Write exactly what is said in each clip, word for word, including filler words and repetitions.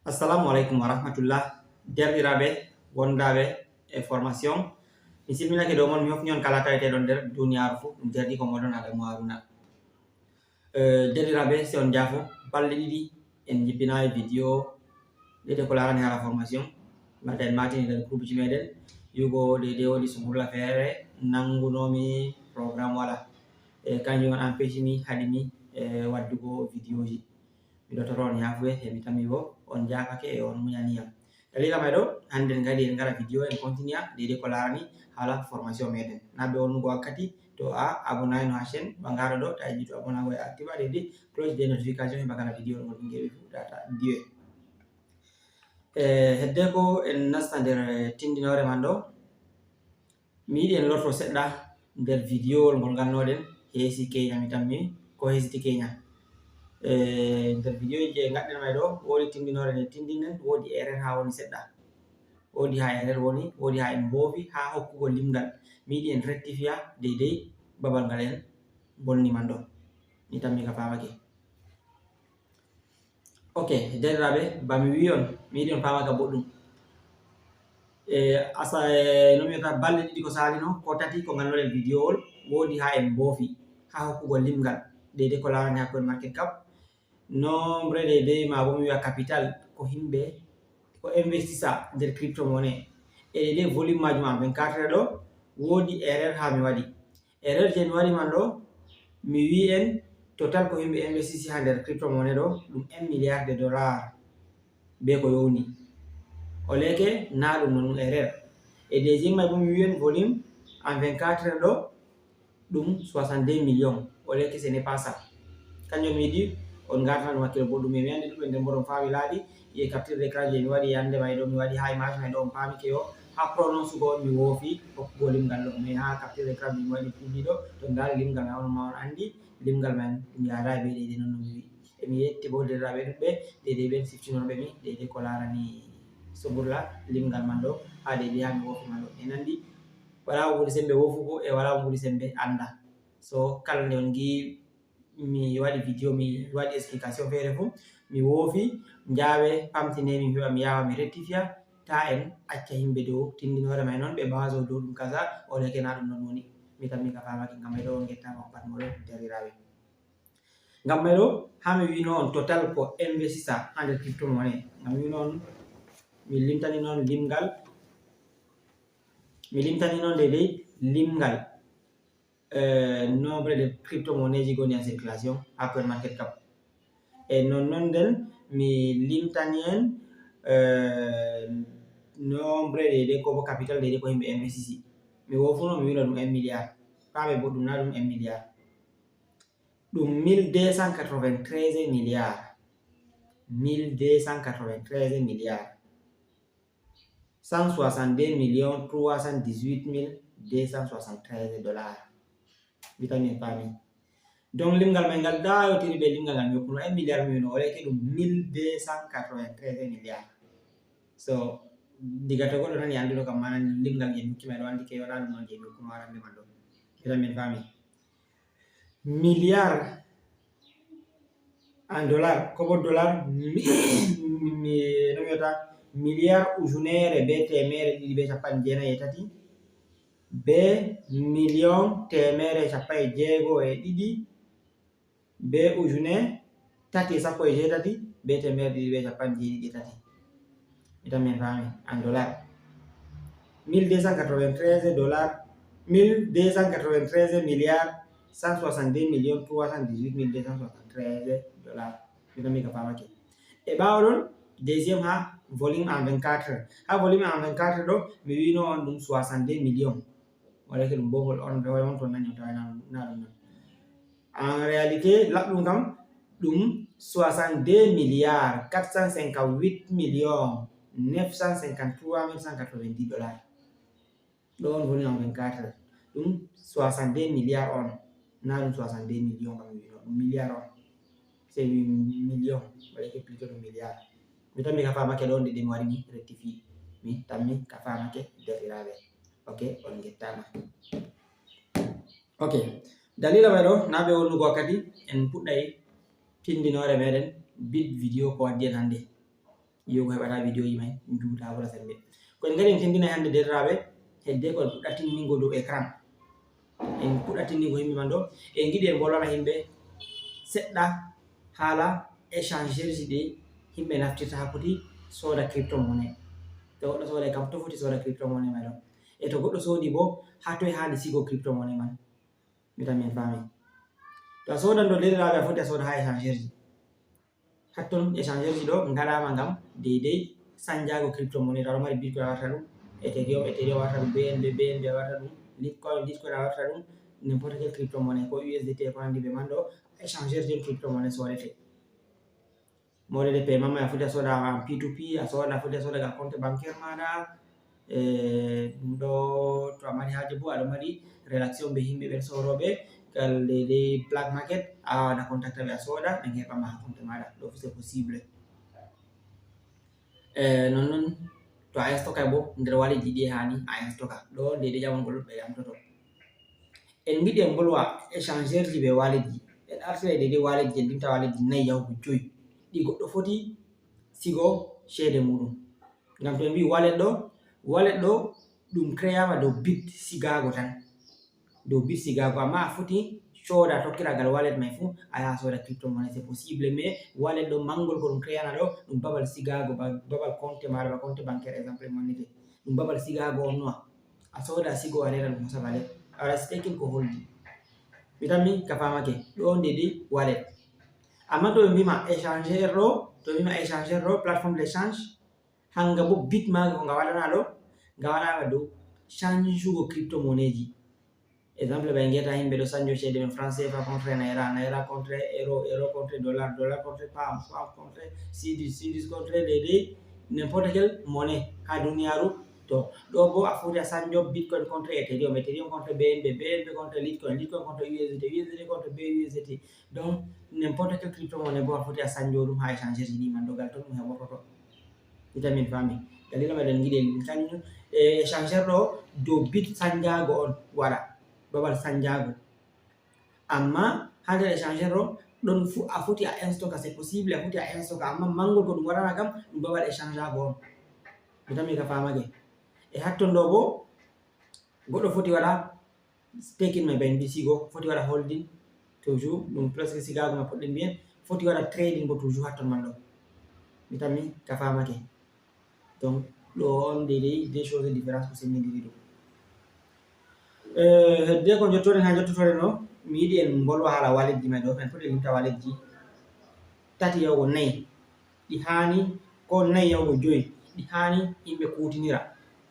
Assalamu aleykum wa rahmatullah. Derɗiraaɓe wondaaɓe e formation, mi silminake dow mon, mi hofni on kala taweteɗon nder duniyaaru fuu. Ɗum derɗi ko moɗon Adamu Haruna. Eh, derɗiraaɓe, si on njaafo, balɗe ɗiɗi en njippinaay video ɗeɗe ko laarani haala formation. Mbaɗa en maatini nder groupe ji meɗen. Yugo ɗeɗe woni sungulla feere, nanngunoomi programme wala. E kanjum on empêche mi, haɗi mi, e waddugo video ji. Mi lottoto on yaafuye, e mi tammi bo on njaafake e on muñani yam. Dalila may ɗo, hannde en ngari en ngara video en continue deydey ko laarani haala formation meɗen. Na be wonnugo wakkati, to a abonnaay no ha chaîne, ba ngara ɗo, ta yiɗi to abonnago e activa deydey cloche de notification, e ba ngara video ngol ɓe ngewi fu data diwe. E hedde ko en nasta nder tindinoore man ɗo, mi yiɗi en lorto seɗɗa nder video ngol ngannoɗen heesi Kenya, mi tammi ko heesiti Kenya. E nder video je ngaɗɗen may ɗo, woodi tindinoore nde tindinen, woodi erreur ha woni seɗɗa. Woodi ha erreur woni, woodi ha en mboofi ha hokkugo limgal. Mi yiɗi en rectifia deydey babal ngal en bonni man ɗo. Mi tammi ka faamake. Ok, derɗiraaɓe, ba mi wi'i on, mi yiɗi on faama ka boɗɗum. E asa, e no mi wiyata, balɗe ɗiɗi ko saalino, ko tati ko ngannoɗen video ol, woodi ha en mboofi ha hokkugo limgal deydey ko laarani ha coin market cap. Nombre deydey ma bo mi wi'a capital ko himɓe ko investisa nder crypto monnaie. E deydey volume majum en vingt-quatre heures ɗo, woodi erreur ha mi waɗi. Erreur je mi waɗi man ɗo, mi wi'i en total ko himɓe investisi ha nder crypto monnaie ɗo, ɗum un milliard de dollars be ko yowni. Oleke, na ɗum non, ɗum erreur. E deuxième may bo mi wi'i en volume en vingt-quatre heures ɗo, ɗum soixante-deux millions. Oleke, ce n'est pas ça. Kanjum mi yiɗi on ngartan ɗum hakkilo boɗɗum. Mi andi ɗuɓɓe nder mboɗon faawi laaɗi, e capture d'écran je mi waɗi yande may ɗo, mi waɗi ha image may ɗo, on paami ke yo ha prononce go on mi woofi hokkugo limgal ɗo. Mais ha capture d'écran je mi waɗi publi ɗo, to ndaari limgal may on ma on andi limgal man ɗum yaadaay be deydey non no mi wi'i. E mi yetti bo derɗiraaɓe ɗuɓɓe deydey ɓen siftinooɓe mi deydey ko laarani sugulla limgal man ɗo, ha deydey ha mi woofi man ɗo. En andi wala mo ɓuri sembe woofugo e wala mo ɓuri sembe anda. So kala nde on ngi mi waɗi video, mi waɗi explication feere fu, mi woofi, njaawe, pamtine, mi heɓa, mi yaawa, mi rectifia, ta en acca himɓe dow tindinoore may non, ɓe baaso dow ɗum kaza, oleke na ɗum non woni. Mi tammi ka faamake, ngam ɓe ɗo on ngettama on pat moɗon derɗiraaɓe. Ngam ɓe ɗo, ha mi wi'no on total ko investisa ha nder crypto monnaie. Ngam mi wi'no on, mi limtani non limgal, mi limtani non deydey limgal, eh, nombre de crypto monnaie ji goni en circulation ha coin market cap. E non non nden mi limtani en, eh, nombre deydey ko bo capital deydey ko himɓe investisi. Mi woofuno mi wi'no ɗum un milliard. Faame boɗɗum na ɗum un milliard. Ɗum mille deux cent quatre-vingt-treize milliards. Mille deux cent quatre-vingt-treize milliards. Cent soixante-deux millions trois cent dix-huit mille deux cent soixante-treize dollars. Vitamin famille. Donc, limgal may ngal dayotiri be limgal ngal mi hokkuno, un milliard mi wino, oleke ɗum mille deux cent quatre-vingt-treize milliards. So, diga to goɗɗo nani annduɗo kam, manan limgal je mi hokki may ɗo andi ke wala ɗum non je mi hokkuno arande man ɗo. Vitamin famille. Milliard en dollar, ko bo dollar mi, mi, no mi wiyata, milliard ujunere be teemere ɗiɗi be cappanɗe jeenayi e tati, be million teemere cappanɗe jeego e ɗiɗi, be ujune tati e sappo e jeetati, be teemere ɗiɗi be cappanɗe jeeɗiɗi e tati. Mi tan min faami, en dollar. Mille deux cent quatre-vingt-treize dollars, mille deux cent quatre-vingt-treize milliards cent soixante-deux millions trois cent dix-huit mille deux cent soixante-treize dollars. Mi tan mi ka faamake. E ɓaawo ɗon, deuxième ha volume en vingt-quatre heures. Ha volume en vingt-quatre heures ɗo, mi wi'no on ɗum soixante-deux millions. Wala ke ɗum bohol on, be on ton nani, on tawa na, na ɗum non. En réalité, laɓɗum kam, ɗum soixante-deux milliards quatre cent cinquante-huit millions neuf cent cinquante-trois mille cent quatre-vingt-dix dollars. Ɗo on volume en vingt-quatre heures. Ɗum soixante-deux milliards on, na ɗum soixante-deux millions kam mi wi'no, ɗum milliard on. C'est million, wala ke plutôt ɗum milliard. Mi tammi ka faamake ɗo, nde mi wari mi rectifie. Mi tammi ka faamake, derɗiraaɓe. Ok, on ngettaama. Ok, dalila may ɗo, na be wonnugo wakkati, en puɗɗay tindinoore meɗen, bit video ko waddi en hannde. Yi'ugo heɓata vidéo ji mai juuta wala sembe. Ko en ngari en tindina hande derraɓe hedde ko en puɗɗa tindingo dow écran. En puɗɗa tindingo himɓe man ɗo. En ngiɗi en bolwana himɓe seɗɗa hala échangeur ji ɗi himɓe naftirta ha poti soda crypto monnaie. To goɗɗo soda kam to foti soda crypto monnaie mai ɗon. E to goɗɗo sodi bo ha toye handi sigo crypto monnaie man. Mi tan min faami. To a sodan ɗo derraɓe a foti a soda ha échangeur ji. Hatton échangeur ji ɗo ngaɗama ngam deydey sanjago crypto monnaie. To aɗo mari bitcoin a warta ɗum, ethereum, ethereum a warta ɗum, bnb, bnb a warta ɗum, litecoin, litecoin a warta ɗum, n'importe quel crypto monnaie ko usdt ko nandi be man ɗo. Échangeur ji on crypto monnaie sodete. Modede paiement mai a foti a soda en p to p, a soda a foti a soda ga compte bancaire maɗa. E ɗum ɗo to a mari haaje bo aɗa mari relation be himɓe ɓen soroɓe kal deydey black market, a wawan a contacta ɓe a soda ɓe heɓama ha compte maɗa. Ɗo fu c'est possible. E non non to a instoka bo nder wallet ji ɗi hani a instoka ɗo deydey jamangol ɓe yamtoto. En ngiɗi en bolwa échangeur ji be wallet ji. En artira deydey wallet ji en limta wallet ji nayi yahugo joyi ɗi goɗɗo foti sigo ceede muɗum. Ngam to en mbi wallet ɗo, wallet ɗo ɗum créama dow bit sigago tan. Dow bit sigago amma a foti soda tokkiragal wallet mai fu a yaha soda crypto monnaie c'est possible, mais wallet ɗo mangol ko ɗum créana ɗo ɗum babal sigago ba- babal compte maɗa ba compte bancaire exemple monnete. Ɗum babal sigago on noa a soda sigo a rera ɗum hosa bale a waɗa staking ko holdi. Mi tammi ka famake ɗo on deydey wallet. Amma to ɓe mbima échangeur ɗo to ɓe mbima échangeur ɗo plateforme d'échange hanga bo bit maga ko nga waɗana ɗo nga waɗama dow change sugo crypto monnaie ji. Exemple ɓe ngeta himɓe ɗo sanjo ceede men français fa contre naira naira contre euro euro contre dollar dollar contre pound pound contre cedis cedis contre deydey n'importe quel monnaie ha duniyaru. To ɗo bo a foti a sanjo bitcoin contre ethereum ethereum contre bnb bnb contre litecoin litecoin contre usdt usdt contre busdt. Donc n'importe quel crypto monnaie bo a foti a sanjo ɗum ha échangeur ji ɗi man dogal ton ɗum heɓototo. Ita min faami dalila meɗen ngiɗi en kanjum e échangeur ɗo dow bit sanjago on waɗa babal sanjago. Amma ha nder échangeur ɗo ɗon fu a foti a instoka c'est possible a foti a instoka amma mangol ko ɗum waɗana kam ɗum babal échangeago on. Mi tammi ka famake e hatton ɗo bo goɗɗo foti waɗa staking mai ben bisigo foti waɗa holding toujours ɗum presque sigago ma poɗɗen mbiyen foti waɗa trading bo toujours hatton man ɗo. Mi tammi ka famake. Donc ɗo on deydey deux choses différence ko sendidiri ɗum. Hedde ko jottoren ha jottotore no mi yiɗi en mbolwa haala wallet ji men ɗo en foti limta wallet ji tati yahugo nayi ɗi hani ko nayi yahugo joyi ɗi hani yimɓe kutinira.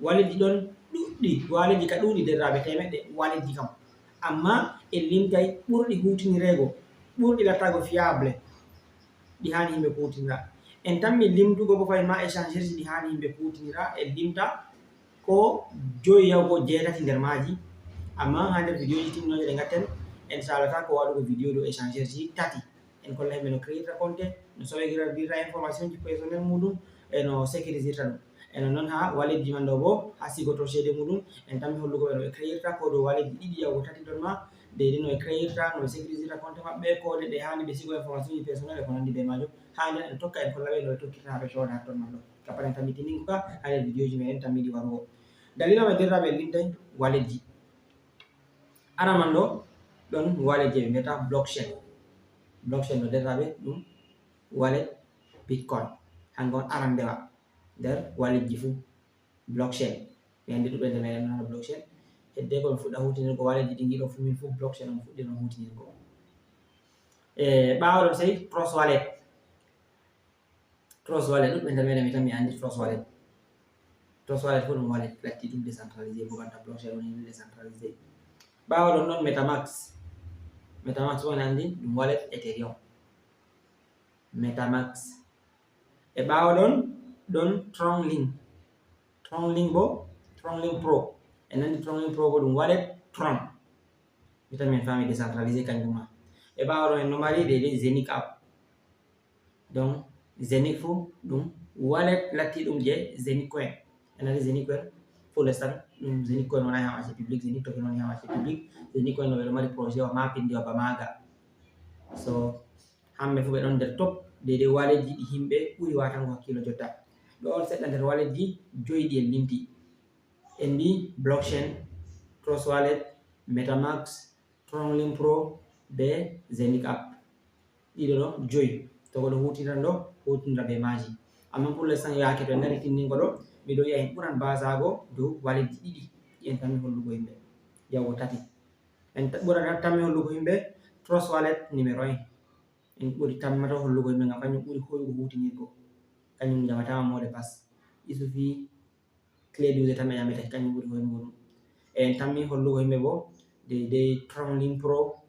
Wallet ji ɗon ɗuɗɗi wallet ji ka ɗuɗi derraɓe temeɗɗe wallet ji kam amma en limtay ɓurɗi hutinirego ɓurɗi lattago fiable ɗi hani yimɓe kutinira. En tammi limtugo bo fayi ma échangeur ji ɗi hani yimɓe kutinira en limta ko joyi yahugo jeetati nder maji. Amma ha nder vidéo ji timmoje ɗe gatten en salata ko waɗugo vidéo dow échangeur ji tati. En kolla himɓe no créirta compte no sowegira dirra information ji personnel muɗum e no sécurisirta ɗum. E non non ha wallet ji man ɗo bo ha sigoto ceede muɗum en tammi hollugo ɓe no ɓe créirta ko dow wallet ji ɗiɗi yahugo tati ɗon ma deydey no ɓe créirta no ɓe sécurisirta compte maɓɓe ko de ɗe hani ɓe sigo information ji personnel e ko nandi be majum. Ha nder en tokka en kolla ɓe no ɓe tokkirta ha ɓe soda ha ton man ɗo. Ka pat en tammi tindingo ka ha nder vidéo ji meɗen tammiɗi warugo. Dalila mai derraɓe en limtay wallet ji. Ara man ɗo ɗon wallet je ɓe mbiyata blockchain. Blockchain ɗo derraɓe ɗum wallet bitcoin hanga on arandewa nder wallet ji fu. Blockchain mi andi ɗuɓɓe nde meɗen nana blockchain hedde ko mi fuɗɗa hutinirgo wallet ji ɗi giɗo fu min fu blockchain on fuɗɗi non hutinirgo. E ɓawo ɗon sey trust wallet. Trust wallet ɗuɗɓe nder meɗen mi tan mi andi trust wallet. Trust wallet fof ɗum wallet latti ɗum décentralisé boganta blockchain woni ɗum décentralisé. Ɓawo ɗon ɗon metamax. Metamax woni andi ɗum wallet ethereum. Metamax e ɓawo ɗon ɗon tronlink. Tronlink bo tronlink pro en andi tronlink pro bo ɗum wallet tron. Mi tan min fami décentralisé kanjum ma e ɓawo ɗon en no mari deydey zenic app. Donc zenic fu ɗum wallet latti ɗum je zenic coin. En andi zenic coin fu lestan ɗum zenic coin wona ha marché public zenic token woni ha marché public. Zenic coin no ɓeɗo mari projet wa mapindi wa bamaga. So hamɓe fu ɓe ɗon nder top deydey wallet ji ɗi himɓe ɓuri watango hakkilo jotta. Ɗo on seɗɗa nder wallet ji joyi ɗi en limti. En mbi blockchain, Trust Wallet, Metamask, Tron Link Pro be Zeniq App. Ɗiɗo ɗo joyi. To goɗɗo hutinira ɗo, hutinira be maaji. Amma pour l'instant, yaake to en ngari tinningo ɗo, miɗo yi'a en ɓuran basago dow wallet ji ɗiɗi ɗi en tammi hollugo yimɓe. Yahugo tati. En ta- ɓurata tammi hollugo yimɓe Trust Wallet numéro un. En ɓuri tammata hollugo yimɓe ngam kanjum ɓuri hoyugo hutinirgo. Kanjum jaɓataama mot de passe. Il suffit clé douze tan a ƴamete, kanjum ɓuri hoyugo ɗum. En tammi hollugo yimɓe bo deydey Tron Link Pro.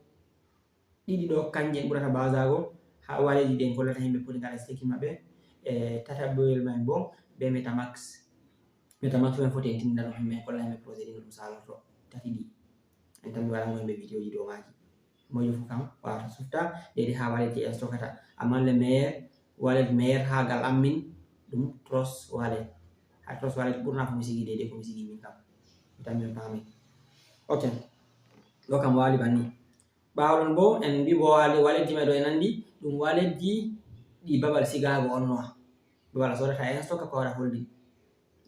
Ɗiɗi ɗo kanje en ɓurata basago ha wallet ji ɗi en kollata yimɓe poti ngaɗa staking maɓɓe. E tataɓoyel man bo be Metamask. Metamask man foti en tindina ɗum yimɓe en kolla yimɓe projet ɗi no ɗum salorto. Tati ɗi. En tammi waɗango yimɓe vidéo ji dow maaji. Moƴƴo fu kam wawata sufta deydey ha wallet ji en stockata. Amma le meilleur, wallet meilleur ha gal ammin ɗum Trust Wallet. Ha Trust Wallet ɓurna ko mi sigi deydey ko mi sigi min kam. Mi tammi on paami. Ok. Ɗo kam wali banni. Ɓaawo ɗon bo en mbi bo wallet, wallet ji mai ɗo en andi ɗum wallet ji ɗi babal sigago on noa. Babal a sodata en stocka ko waɗa holding.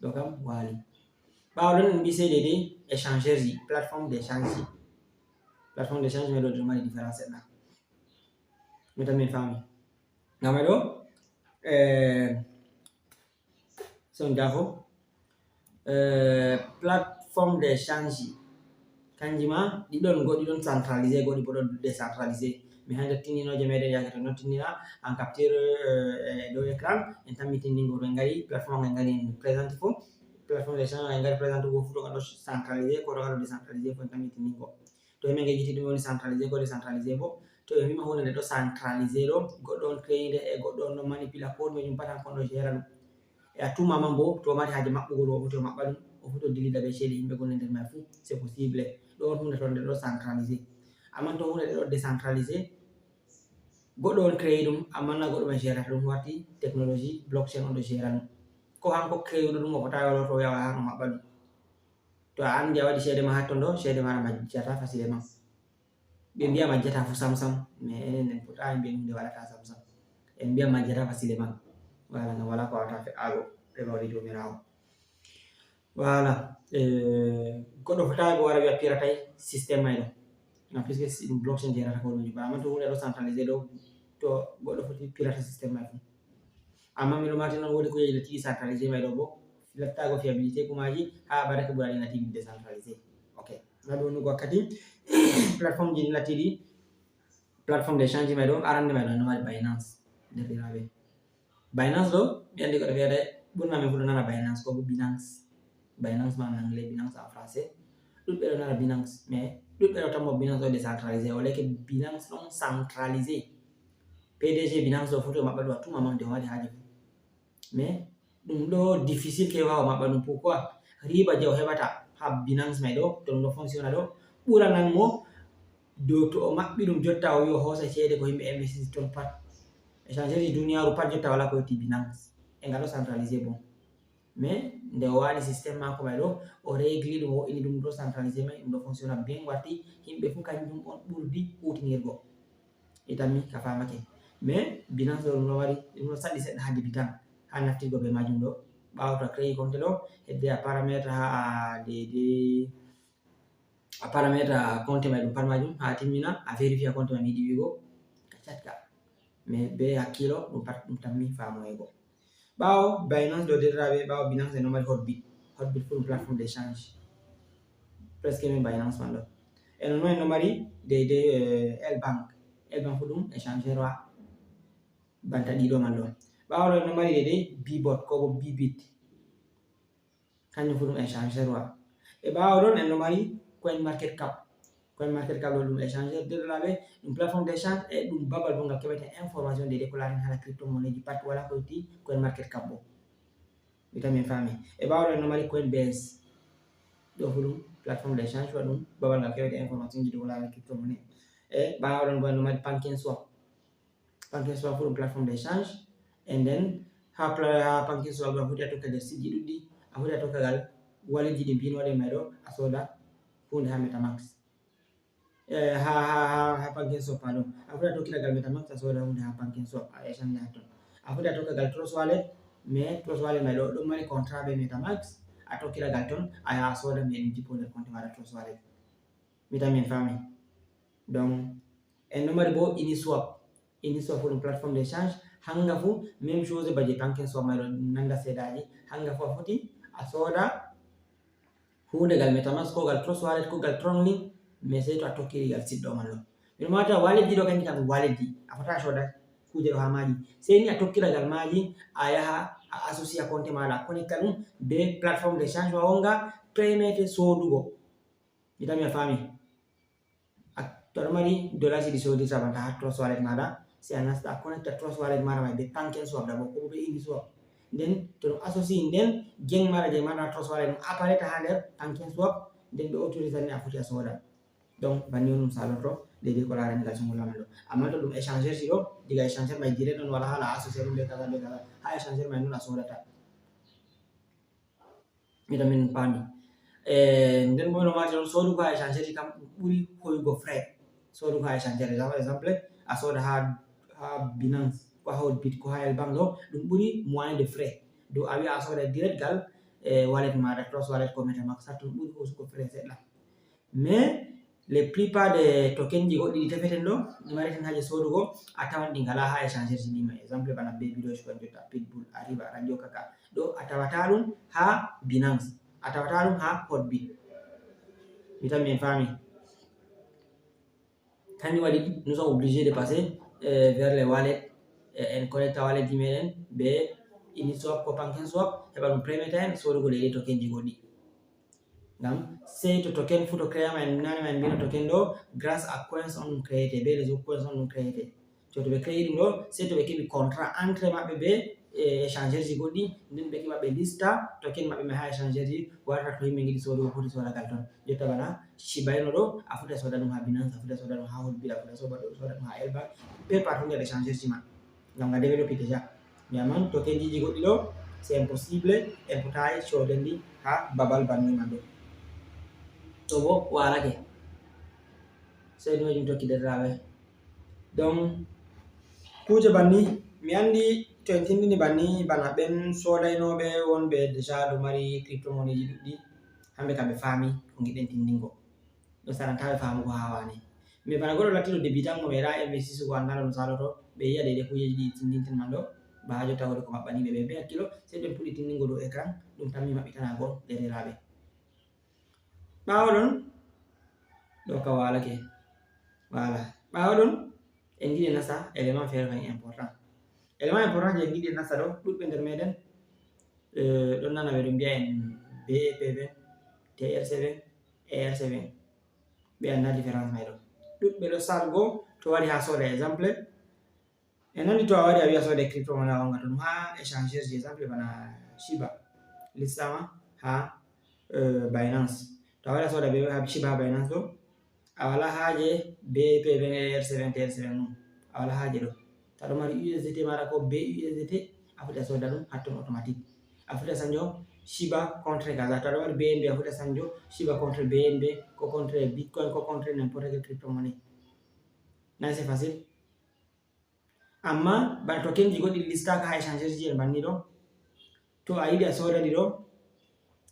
Ɗo kam wali. Ɓaawo ɗon en mbi sey deydey échangeur ji, plateforme d'échange ji. Plateforme d'échange mai ɗo ɗo mari différence seɗɗa. Mi tammi en faami. Ngam e ɗo, eh, son jafo, eh, plateforme d'échange ji. Kanji ma, ɗi ɗon, goɗɗi ɗon centralisé, goɗɗi bo ɗon décentralisé. Mi hande tinninoje meɗen yaake to non tinnina, en capture, eh, dow écran, en tammi tinningo to en ngari, plateforme en ngari en présente fo. Plateforme d'échange en ngari présente go fu to ngal ɗo centralisé, ko to ngal ɗo décentralisé fo en tammi tinningo. To himɓe ngejjiti ɗum woni centralisé ko décentralisé bo. To ɓe mbima hunde nde ɗo centralisé ɗo, goɗɗo on créé nde e goɗɗo on ɗon manipula ko ɗume ɗum pat han kon ɗo géra ɗum. E à tout moment bo, to o mari haaje maɓɓugo ɗum, o foti o maɓɓa ɗum, o foti o dillida be ceede yimɓe gonɗe nder mai fu, c'est possible. Ɗo on hunde to nde ɗo centralisé. Amma to hunde nde ɗo décentralisé, goɗɗo on créé ɗum, amma na goɗɗo man gérata ɗum, warti technologie blockchain on ɗo géra ɗum. Ko hanko créé ɗum, o fota o lorto o yawa han o maɓɓa ɗum. To a andi a waɗi ceede ma hatton ɗo, ceede ma a majjata facilement. Ɓe mbiya majjata fu sam sam, mais enen en potaayi mbiyen hunde waɗata sam sam. En mbiya majjata facilement. Voilà, ngam wala ko wawata fe'ago e bawɗe Joomiraawo. Voilà. Eh, goɗɗo fotayi bo wara wiya piratay système may ɗo. Ngam puisque si ɗum blockchain gérata ko ɗum. Ba, amma to hunde ɗo centralisé ɗo, to goɗɗo foti pirata système may fu. Amma miɗo mati noon woodi kujeeji no tigi centralisé may ɗo bo, lattago fiabilité kumaji, ha barake ɓurani na tigi décentralisé. Ok. Ngaɗu wonnugo wakkati, plateforme ji ɗi latti ɗi, plateforme d'échange may ɗo, arande may ɗo, no mari Binance, derɗiraaɓe. Binance ɗo, mi andi ko ɗo wiyata, ɓurna men fu ɗo nana Binance, ko bo Binance. Binance ma en anglais, Binance en français. Ɗuɗɓe ɗo nana Binance, mais ɗuɗɓe ɗo tammo Binance ɗo décentralisé, o leke Binance ɗon centralisé. P D G Binance ɗo foti o maɓɓa ɗo à tout moment nde o mari haaje fu. Mais ɗum ɗo difficile ke wawa maɓɓa ɗum. Pourquoi? Riba je o heɓata ha Binance may ɗo, to ɗum ɗo fonctionna ɗo, ɓuranan mo dow to o maɓɓi ɗum jotta o wi o hoosa ceede ko yimɓe investiti ton pat. Échangeur ji duniyaaru pat jotta wala ko yotti Binance. E nga ɗo centralisé bon. Mais nde o waɗi système mako may ɗo, o régli ɗum, o wo'ini ɗum ɗo centralisé may, ɗum ɗo fonctionna bien, warti yimɓe fu kanjum on ɓurdi hutinirgo. Itanmi ka famake. Mais Binance ɗo ɗum ɗo mari, ɗum ɗo saɗi seɗɗa ha débutant, ha naftirgo be majum ɗo. Ɓawo to a créé compte ɗo, hedde a paramètre ha a deydey a paramètre a compte may ɗum pat majum, ha timmina a vérifié a compte may mi yiɗi wigo ka catka. Mais be hakkilo ɗum pat ɗum tammi famoyego. Ɓawo Binance ɗo derɗiraaɓe, ɓawo Binance en ɗo mari Hotbit. Hotbit fu ɗum plateforme d'échange. Presque min Binance man ɗo. E non en ɗo mari deydey, eh, L Bank. L Bank fu ɗum échangeur wa banta ɗiɗo man ɗo. Ɓawo ɗo en ɗo mari deydey Bibot ko bo Bibit. Kanjum fu ɗum échangeur wa. E ɓawo ɗon en ɗo mari Coin Market Cap. Coin Market Cap ɗo ɗum échangeur derɗiraaɓe, ɗum plateforme d'échange e ɗum babal bo ngal keɓete information deydey ko laarani hala crypto monnaie ji pat, wala ko yotti Coin Market Cap bo. Mi tammi en faami. E ɓawo ɗon en ɗo mari Coinbase. Ɗo fu ɗum plateforme d'échange wa, ɗum babal ngal keɓete information ji dow ko laarani crypto monnaie. E ɓawo ɗon bo en ɗo mari PancakeSwap. PancakeSwap fu ɗum plateforme d'échange. And then ha pla-, ha PancakeSwap ɗo a foti a tokka nder site ji ɗuɗɗi, a foti a tokka gal wallet ji ɗi mbinoɗen may ɗo, a soda hunde ha Metamask. Eh, ha, ha, ha, ha PancakeSwap, pardon. A foti a tokkira gal Metamask, a soda hunde ha PancakeSwap, a échange ha ton. A foti a tokka gal Trust Wallet, Mais Trust Wallet may ɗo ɗon mari contrat be Metamask, a tokkiragal ton, a yaha a sooda, mais ɗum jippo nder compte maɗa Trust Wallet. Mi tan min faami. Donc en ɗon mari bo Uniswap. Uniswap ɗum plateforme d'échange, hanga fu même chose ba je PancakeSwap may ɗo, nanga seedaaji. Hanga fu a foti a sooda huunde gal Metamask, ko gal Trust Wallet, ko gal Tron Link, mais sey to a tokkiri gal site ɗo man ɗo. Miɗo mata wallet ji ɗo kanji kam wallet ji, a fota a sooda kuje ɗo ha maaji. Sey ni a tokkira gal maaji, a yaha a associer compte maɗa, a connecta ɗum be plateforme d'échange ma wonga permete soodugo. Mi tan mi a faami. A, to aɗa mari dollars ɗi soodirta banta ha Trust Wallet maɗa, sey a nasta a connecta Trust Wallet maɗa may be PancakeSwap d'abord, ko be Uniswap. Nden to ɗum associer, nden geng maɗa je maɗa Trust Wallet ɗum apparaître ha nder PancakeSwap, nden ɓe autorise ni a foti a sooda. Donc banni on ɗum salorto, daidai ko larani gal sungol lamal ɗo. Amma to ɗum échangeur ji ɗo, diga échangeur may direct on, wala hala associer ɗum be kaza be kaza. Ha échangeur may non a soodata. Mi tan min paami. E nden bo no mari on, soodugo ha échangeur ji kam ɗum ɓuri hoyugo frais. Soodugo ha échangeur, exemple, exemple, a sooda ha, ha Binance, ko ha Hotbit, ko ha Elbank ɗo, ɗum ɓuri moyen de frais. Do a wi'a a sooda direct gal, e wallet maɗa, Trust Wallet ko Metamask, satton ɓuri hosugo frais seɗɗa. Mais les plupart des token ji goɗɗi ɗi tefeten ɗo, ɗi mareten haje soodugo, a tawan ɗi ngala ha échangeur ji ɗi mai. Exemple, bana Baby Dogecoin jotta, Pitbull, Ariba, Radio Kaka. Ɗo a tawata ɗum ha Binance, a tawata ɗum ha Hotbit. Mi tan min faami. Kanjum waɗi nous sommes obligés de passer, euh, vers les wallets, euh, en connecta wallet ji meɗen be Uniswap ko PancakeSwap, heɓa ɗum permeta en soodugo daidai token ji goɗɗi. Ngam sey to token fu to créama, en nani ma en mbino token ɗo, grâce à coins on ɗum créete, be réseau coins on ɗum créete. To, to ɓe créé ɗum ɗo, sey to ɓe keɓi contrat entre maɓɓe be, eh, échangeur ji goɗɗi, nden ɓe keɓa ɓe lista token maɓɓe mai ha échangeur ji, warata to yimɓe ngiɗi soodugo foti soodagal ton. Jotta bana Shiba Inu ɗo, a foti a sooda ɗum ha Binance, a foti a sooda ɗum ha Hotbit, a foti a sooda ɗum ha Elbank, be partout nder échangeur ji ma. Ngam nga développé déjà. Mais amman token ji goɗɗi ɗo, c'est impossible, en potayi soodendi ha babal banni man ɗo. To bo waalake. Sey ɗum e ɗum tokki derɗiraaɓe. Donc, kuuje banni, mi andi to en tindini banni, bana ɓen soodaynooɓe wonɓe déjà ɗo mari crypto-monnaie ji ɗuɗɗi, hamɓe kam ɓe faami ko ngiɗen tindingo. Ɗo sarantaa ɓe faamugo haa waane. Mais bana goɗɗo lattiɗo débutant mo meeɗaa investisugo, anndaa no ɗum saaloto, ɓe yi'a deydey kuujeeji ɗi tindinten man ɗo, ba haa jotta woodi ko maɓɓani ɓe, ɓe bee hakkilo, sey ɓe puɗɗi tindingo dow écran, ɗum tammi maɓɓitanago derɗiraaɓe. Ɓaawo ɗon, ɗo ka waalake. Voilà. Ɓaawo ɗon, en ngiɗi nasta élément feere kan important. Élément important je en ngiɗi nasta ɗo, ɗuɗɓe nder meɗen, eh, ɗon nana ɓe ɗon mbi'a en B E P V, T R seven, A R seven. Ɓe anndaa différence may ɗo. Ɗuɗɓe ɗo sargo to wari haa sooda exemple. En nani to a wari a wi'a sooda crypto monnaie a wonga to ɗum haa échangeur ji, exemple bana Shiba listama haa, eh, Binance. To a wari a sooda be haa Shiba haa Binance ɗo, a wala haaje B E P V, A R seven, T R seven ɗum. A wala haaje ɗo. To a ɗo mari U S D T maɗa ko B U S D T, a foti a sooda ɗum hatton automatique. A foti a sanjo Shiba contre kaza. To a ɗo mari B N B, a foti a sanjo Shiba contre B N B, ko contre Bitcoin, ko contre n'importe quelle crypto-monnaie. Nan c'est facile. Amma bana tokenji goɗɗi listaaka haa échangeur ji en banni ɗo. To a yiɗi a sooda ɗi ɗo,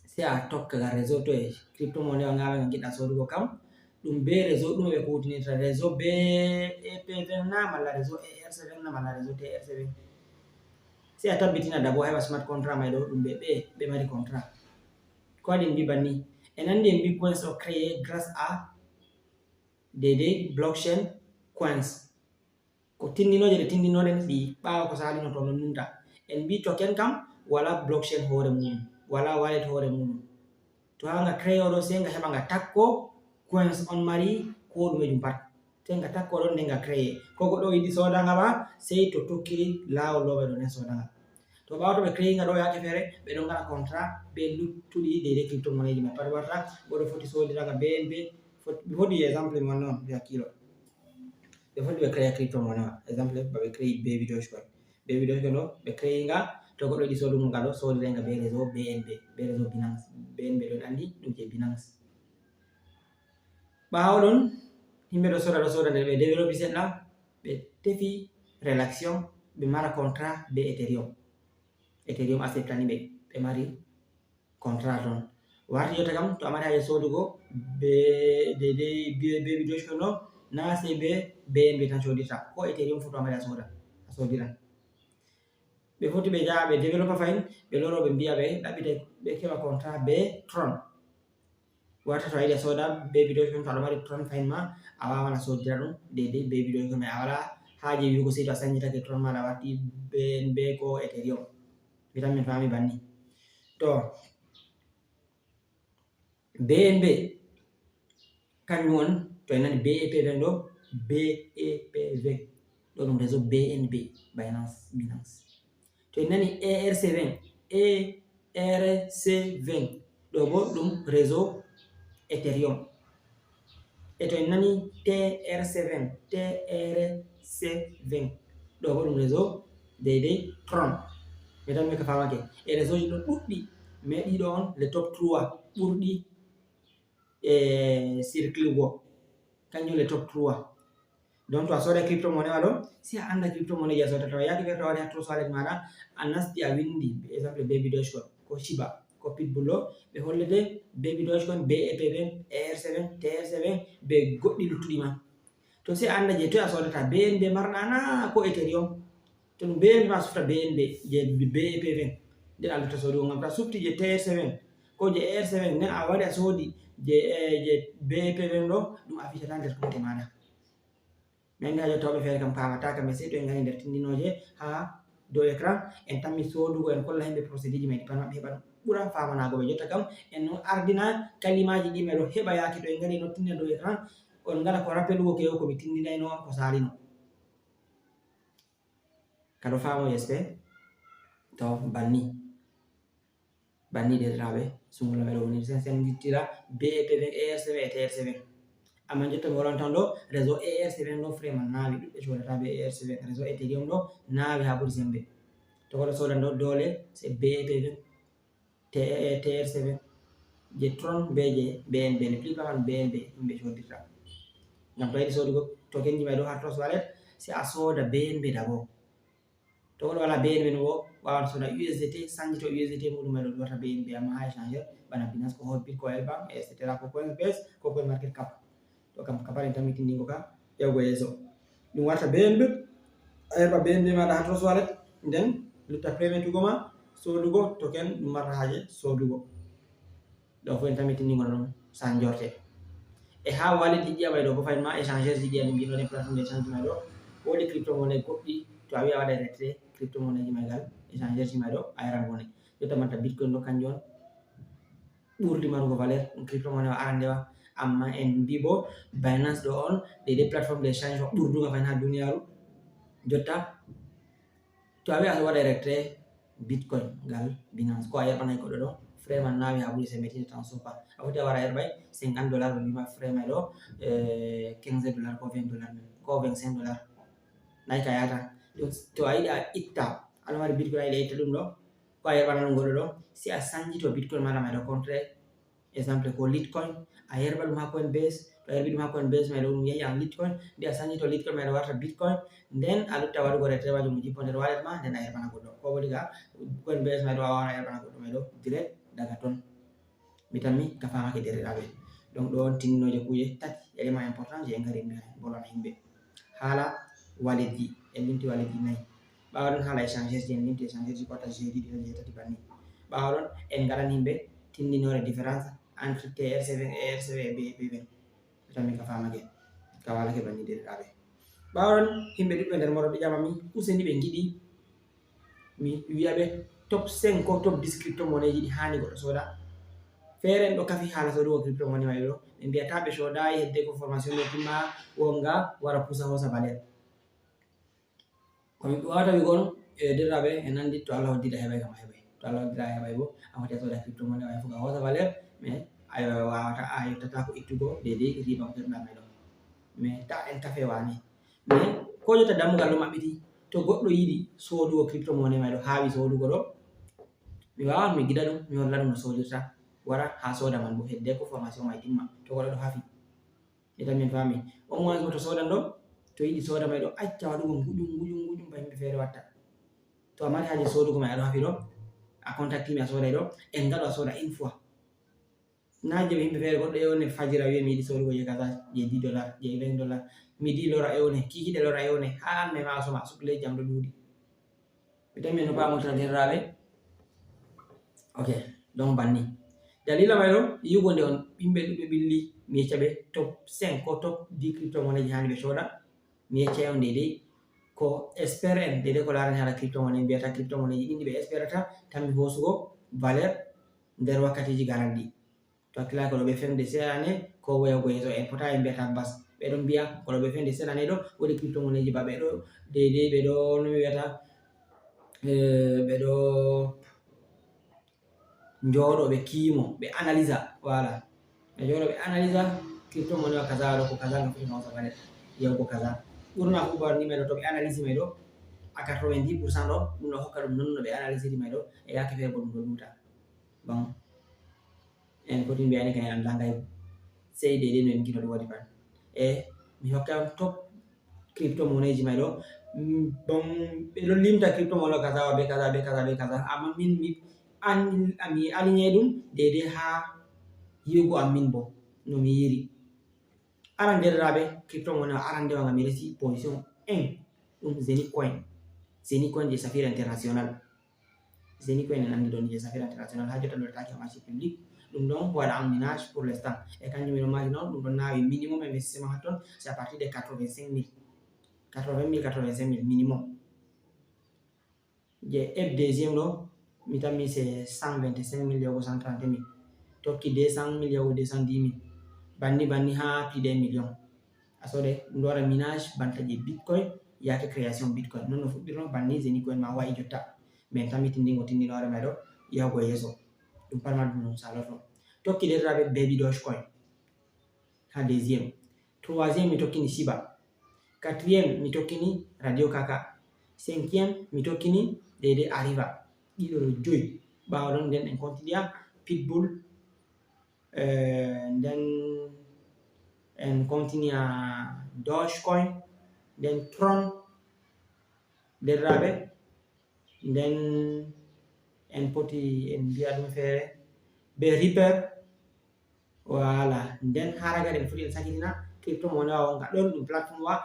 sey a tokka ga réseau to e crypto monnaie wa ngawa nga ngiɗɗa soodugo kam. Ɗum be réseau ɗume ɓe kuutinirta, réseau B E P V na malla réseau A R seven na malla réseau T R seven. Sey a tabbitina d'abord heɓa smart contract may ɗo ɗum ɓe, ɓe, ɓe mari contract. Ko waɗi en mbi banni? En andi en mbi coins o créé grâce à deydey blockchain coins. Ko tindinooje ɗe tindinooɗen ɗi ɓaawo ko saalino to non nunta. En mbi token kam wala blockchain hoore muɗum, wala wallet hoore muɗum. To haa nga créé ɗo, sey nga heɓa nga takko coins on mari ko ɗumejum pat. Sey nga takko ɗon, nden nga créé. Ko goɗɗo yiɗi sooda nga ma, sey to tokkiri laawol ɗo ɓe ɗon en sooda nga. To ɓaawo to ɓe créé nga ɗo yaake feere, ɓe ɗon ngaɗa contrat be luttuɗi deydey crypto monnaie ji maɓɓe pat warta. Goɗɗo foti soodira nga B N B, foti, mi foti exemple mi wanna on, ɓe hakkilo. Ɓe foti ɓe créé crypto monnaie wa. Exemple, ba ɓe créé Baby Dogecoin. Baby Dogecoin ɗo, ɓe créé nga, to goɗɗo yiɗi soodugo nga ɗo, soodira nga be réseau B N B, be réseau Binance. B N B ɗon andi ɗum je Binance. Ɓaawo ɗon, yimɓe ɗo sooda, ɗo sooda, nde ɓe développé seɗɗa, ɓe tefi relation, ɓe mara contrat be Ethereum. Ethereum acceptani ɓe, ɓe mari contrat ton. Warti jotta kam, to a mari haaje soodugo be, de, de, be, be Dogecoin ɗo, na sey be B N B tan soodirta. Ko Ethereum fu to a mari a sooda, a soodiran. Ɓe foti ɓe jaa ɓe développer fahin, ɓe loro ɓe mbiya ɓe ɗaɓɓita ɓe keɓa contrat be Tron. Warta to a yiɗi a sooda be Dogecoin, to aɗa mari Tron fahin ma, a wawan a soodira ɗum deydey be Dogecoin, mais a wala haaje wi'ugo sey to a sanjitake Tron ma a warti B N B ko Ethereum. Mi tan min faami banni. To B N B kanjum on, to en nani B E P vingt ɗo, B E P vingt ɗo ɗum réseau B N B, Binance, Binance. To en nani E R C vingt, E R C vingt ɗo bo ɗum réseau Ethereum. E to en nani T R C vingt, T R C vingt ɗo bo ɗum réseau deydey Tron. Mi tan mi ka famake. E réseau ji ɗo ɗuɗɗi, mais ɗiɗo on les top trois ɓurɗi e circuit go. Kanjum les top trois. Donc to a sooda crypto monnaie ma ɗo, si a anda crypto monnaie je a soodata, to a yaaki ɓe to a waɗi ha Trust Wallet maɗa, a nasti a windi, par exemple, Baby Dogecoin, ko Shiba, ko Pitbull ɗo, ɓe hollete Baby Dogecoin, B E P vingt, E R C vingt, T R C vingt, be goɗɗi luttuɗi ma. To si a anda je toy a soodata, B N B marɗa na ko Ethereum. To ɗum B N B ma sufta B N B je B E P vingt, nden a lutta soodugo ngam to a sufti je T R C vingt ko je E R C vingt nden a wari a soodi je, eh, je B E P vingt ɗo, ɗum a fitata nder compte maɗa. Min andi ha jotta woɓɓe feere kam paamata kam, mais sey to en ngari nder tindinooje ha dow écran, en tammi soodugo, en kolla himɓe procédure ji may ɗi pat maɓɓe heɓa ɗum ɓura faamanago ɓe. Jotta kam en ɗon ardina kalimaji ɗi may ɗo heɓa yaake to en ngari en ɗon tindina dow écran, on ngala ko rappelugo kewo ko mi tindinayno on ko saalino. Ka ɗo faamo, j'espère. To banni. Banni deerɗiraaɓe, sungula meɗo woni sen sendittira B E P vingt, E R C vingt e T R C vingt. Amma jotta mi hollanta on ɗo réseau E R C vingt ɗo vraiment naawi, ɗuɓɓe soodata be E R C vingt. Réseau Ethereum ɗo naawi ha ɓuri sembe. To goɗɗo soodan ɗo doole c'est B E P vingt, T-, T R C vingt, je Tron be je B N B, le plus pas B N B yimɓe soodirta. Ngam to a yiɗi soodugo token ji may ɗo ha Trust Wallet, si a sooda B N B d'abord. To goɗɗo wala B N B no bo wawan sooda U S D T, sanjito U S D T muɗum may ɗo ɗum warta B N B, amma ha échangeur bana Binance ko Hot Bitcoin, L bank, et cetera, ko Coinbase, ko CoinMarketCap. Ɗo kam ka pat en tammi tindingo ka yahugo yeeso. Ɗum warta B N B, a yerɓa B N B maɗa ha Trust Wallet, nden lutta payment go ma, soodugo token ɗum marta haaje soodugo. Ɗo fof en tammi tindingo ɗum sanjorte. E ha wallet ji ɗiya may ɗo bo fayin ma échangeur ji ɗiya ɗum ɗiɗo ɗen plateforme d'échange may ɗo. Woodi crypto monnaie goɗɗi, to a wi a waɗa retrait crypto monnaie ji may gal échangeur ji may ɗo a yaran bone. Jotta manta Bitcoin ɗo kanjum on ɓurdi marugo valeur, ɗum crypto monnaie wa arandewa. Amma en mbi bo Binance ɗo on, ɗe ɗe plateforme d'échange wa ɓurduga fayin ha duniyaru. Jotta to a wi a waɗa retrait Bitcoin gal Binance, ko a yerɓanay goɗɗo ɗo, frais man naawi ha ɓuri sembe tati tan suufa. A foti a wara a yerɓay cinquante dollars, ɓe mbima frais may ɗo, eh, quinze dollars ko vingt dollars men, ko vingt-cinq dollars. Nay ka yata. Donc to a yiɗi a itta, aɗa mari Bitcoin a yiɗi a itta ɗum ɗo, ko a yerɓana ɗum goɗɗo ɗo, si a sanjito Bitcoin maɗa may ɗo contre exemple ko Litecoin, a yerɓa ɗum ha Coinbase, to a yerɓi ɗum ha Coinbase may ɗo ɗum yahi ha Litecoin, nde a sanjito Litecoin may ɗo warta Bitcoin, nden a lutta waɗugo retrait majum mo jippo nder wallet ma, nden a yerɓana goɗɗo. Ko woni ga Coinbase may ɗo a wawan a yerɓana goɗɗo may ɗo direct daga ton. Mi tammi ka famake deerɗiraaɓe. Donc ɗo on tindinooje kuuje tati, élément important je en ngari mi bolana himɓe. Haala wallet ji, en limti wallet ji nayi. Ɓaawo ɗon haala échangeur ji, en limti échangeur ji ko wata jeeɗiɗi, jeetati banni. Ɓaawo ɗon en ngaran himɓe tindinoore différence entre T R C vingt, E R C vingt et B E P vingt. Tan min ka famake, ka walake banni deerɗiraaɓe. Ɓaawo ɗon himɓe ɗuɗɓe nder moroɓe ƴamami useni ɓe ngiɗi mi wiya ɓe top cinq ko top dix crypto monnaie ji ɗi haani goɗɗo sooda. Feere en ɗo kafi haala soodugo crypto monnaie maɓɓe ɗo, ɓe mbiya ta ɓe soodayi hedde ko formation ɗo timma wonga wara pusa hoosa valeur. Ko mi wawata wi'go on, e deerɗiraaɓe, en anndi to Allah hoddiri a heɓay kam a heɓay. To Allah hoddiri a heɓay bo, a foti a sooda crypto monnaie, a fof a hoosa valeur, mais a wawata, a yottata ko ittugo deydey riba ko keɓɗa may ɗo. Mais ta en kafe wani. Mais ko jotta dammugal ɗo maɓɓiti, to goɗɗo yiɗi soodugo crypto monnaie may ɗo, haawi soodugo ɗo, mi wawan mi gida ɗum, mi holla ɗum no soodirta, wara haa sooda man bo, hedde ko formation may timma, to goɗɗo ɗo hafi. Itan min faami. Au moins mo to soodan ɗo, to yiɗi sooda may ɗo, acca waɗugo nguƴum, nguƴum, nguƴum ba himɓe feere watta. To a mari haaje soodugo may aɗo hafi ɗo, A contacti mi, a sooday ɗo, en ngaɗo a sooda une fois. Na je ɓe yimɓe feere goɗɗo ewne fajira wiya mi yiɗi soodugo je kaza, je dix dollars, je vingt dollars. Mi di lora ewne, kikiɗe lora ewne, ha an me ma soma, sukle jam ɗo ɗuuɗi. Mi tan mi no pamo tan derraɓe. Ok, donc banni. Dalila may ɗo, yiwgo nde on, yimɓe ɗuɓɓe ɓilli, mi yecca ɓe top cinq ko top dix crypto monnaie ji hani ɓe sooda. Mi yecca on deydey ko expert en, deydey ko larani hala crypto monnaie, mbiyata crypto monnaie ji ɗin ɗi ɓe expertata, tan mi hoosugo valeur nder wakkatiji garanɗi. To hakkilaki ko ɗo ɓe femde seeɗa ne, ko woya go yeeso, en pota en mbiyata bas. Ɓe ɗon mbiya ko ɗo ɓe femde seeɗa ne ɗo, woodi crypto monnaie ji ba ɓe ɗo deydey, ɓe ɗo, no mi wiyata, eh, ɓe ɗo njooɗo, ɓe kiimo, ɓe analysa, voilà. Ɓe njooɗo, ɓe analysa, crypto monnaie wa kaza ɗo, ko kaza no foti no hosa valeur, yahugo kaza. Ɓurna fu bar ni may ɗo, to ɓe analysi may ɗo, à quatre-vingt-dix pour cent ɗo, ɗum ɗo hokka ɗum non no ɓe analysiri may ɗo, e yaake feere bo ɗum ɗo luuta. Bon, en poti mbiyani kay en anndaa ngay sey deydey no en ngino ɗum waɗi ban. E mi hokka on top crypto monnaie ji may ɗo. Mm, bon, ɓe ɗo limta crypto monnaie kaza wa be kaza, be kaza, be kaza. Amma min mi an-, mi aligné ɗum deydey ha yiwugo am min bo no mi yiri. Aran derɗiraaɓe, crypto monnaie arandewa nga mi resi position un, ɗum Zeni Coin. Zeni Coin je Safir International. Zeni Coin en anndi ɗon je Safir International, ha jotta lortaaki ha marché public. Ɗum ɗon waɗa en minage pour l'instant. E kanjum mi ɗon mari non, ɗum ɗon naawi minimum investissement ha ton, c'est à partir de quatre-vingt-cinq mille. Quatre-vingt mille, quatre-vingt-cinq mille minimum. Je F deuxième ɗo, mi tammi c'est cent vingt-cinq mille yahugo cent trente mille. Tokki deux cent mille yahugo deux cent dix mille. Banni, banni ha plus d'un million. A soode, ɗum ɗo waɗa minage banta je Bitcoin, yaake création Bitcoin. Non no fuɗɗirno, banni Zeni Coin ma wa'i jotta. Min tammi tindingo tindinoore may ɗo, yahugo yeeso. Ɗum pat majjum ɗum saloto. Tokki derɗiraaɓe Baby Dogecoin. Ha deuxième. Troisième, mi tokkini Shiba. Quatrième, mi tokkini Radio Kaka. Cinquième, mi tokkini deydey Ariva. Ɗiɗo ɗo joyi. Ɓaawo ɗon, nden en continue Pitbull. Eh, nden en continue Dogecoin. Nden Tron. Derɗiraaɓe, nden en poti en mbiya ɗum feere be Ripper. Voilà, nden haa ragare en foti en sakitina crypto monnaie wa wonga ɗon, ɗum plateforme wa,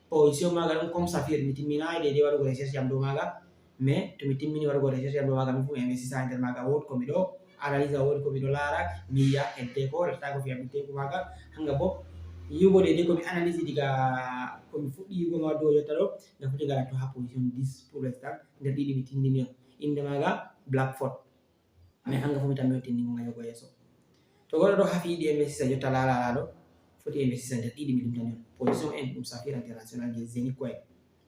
position maaga ɗum comme Safir, mi timminaay deydey waɗugo recherche am dow maaga, mais to mi timmini waɗugo recherche am dow maaga, min fu mi investisa nder maaga, woodi ko mi ɗo analyse, woodi ko mi ɗo laara, mi yi'a hedde ko, retta ko fiya mi teeku maaga, hanga bo yi'ugo deydey ko mi analyse diga ko mi fuɗɗi yi'ugo nga waɗugo jotta ɗo, nga foti ngara to haa position dix pour l'instant, nder ɗiɗi mi tindini on. Innde maaga Blackford. Mais hanga fu mi tammi on tindingo nga yogo yeeso. To goɗɗo ɗo hafi yiɗi investisa jotta laalaalaaɗo, foti investisa nder ɗiɗi mi limtani on. Position un ɗum Safir International je Zeni Coin.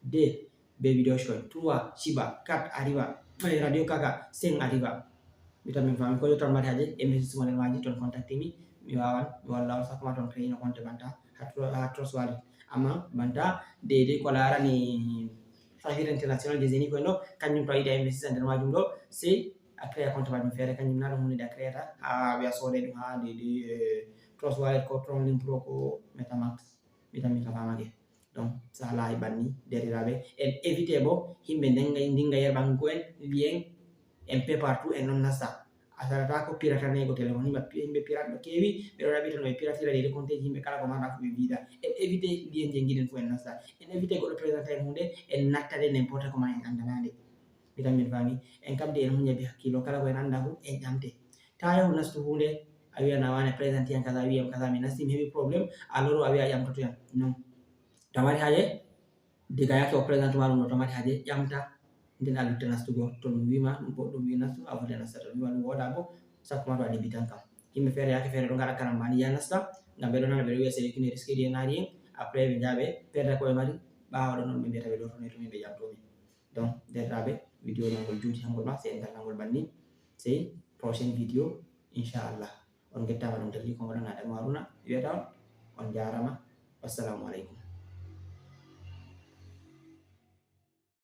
Deux, Baby Dogecoin. Trois, Shiba. Quatre, Ariva. Eh, Radio Kaka. Cinq, Ariva. Mi tammi on faami ko jotta on mari haaje, investissement nder maaji, ton contacte mi. Mi waawan, mi walla on, sakko ma ton créer no compte banta ha Tro-, ha Trust Wallet. Amma banta deydey ko laarani Safir International je Zeni Coin ɗo, kanjum to a yiɗi a investisa nder maajum ɗo, sey a créa compte maajum feere, kanjum na ɗum huunde nde a créata, a wi'a sooday ɗum haa deydey, eh, Trust Wallet ko Tron Link Pro ko Metamask, mi tammi ka faamake. Donc, ça laayi banni, derɗiraaɓe. En évite bo, yimɓe ndenga, ndinga yerɓango en, lien, un peu partout, en ɗon nasta. A salata ko piratanego téléphone, yimɓe pi-, yimɓe pirate ɗo keewi, ɓe ɗo ɗaɓɓita no ɓe piratira deydey compte ji yimɓe, kala ko marɗa fu ɓe viida. En évite lien je ngiɗen fu en nasta. En évite goɗɗo présenta en huunde, en natta nde n'importe comment en anndana nde. Mi tan min faami, en kam de en huña be hakkilo, kala ko en annda fu en ƴamte. Ta yahu nastu huunde, a wi'a na wane présente yam kaza, wi'am kaza, mi nasti mi heɓi problème, a loro a wi'a ƴamtoto yam. Non. To a mari haaje, diga yaake o présente ma ɗum ɗo, to a mari haaje ƴamta, nden a lutta nastugo. To ɗum wi'ma ɗum boɗɗum, wi nastu, a foti a nasta. To ɗum wi'ma ɗum wooɗa bo, sakko ma to a debitan kam. Yimɓe feere yaake feere ɗo ngaɗa karambani, ya nasta, ngam ɓe ɗo nana ɓe ɗo wi'a c'est une risque de rien. Après ɓe njaha ɓe perda ko ɓe mari, ɓaawo ɗon on ɓe mbiyata ɓe lortonoy to min ɓe ƴamtomi. Donc, derɗiraaɓe, vidéo nangol juuti hangol ma, sey en ngal nangol banni, sey prochaine vidéo, inchallah. On ngettaama ɗum dalli ko mbaɗan Adamu Haruna, wiyata on, on njaaraama. Wassalamu aleykum.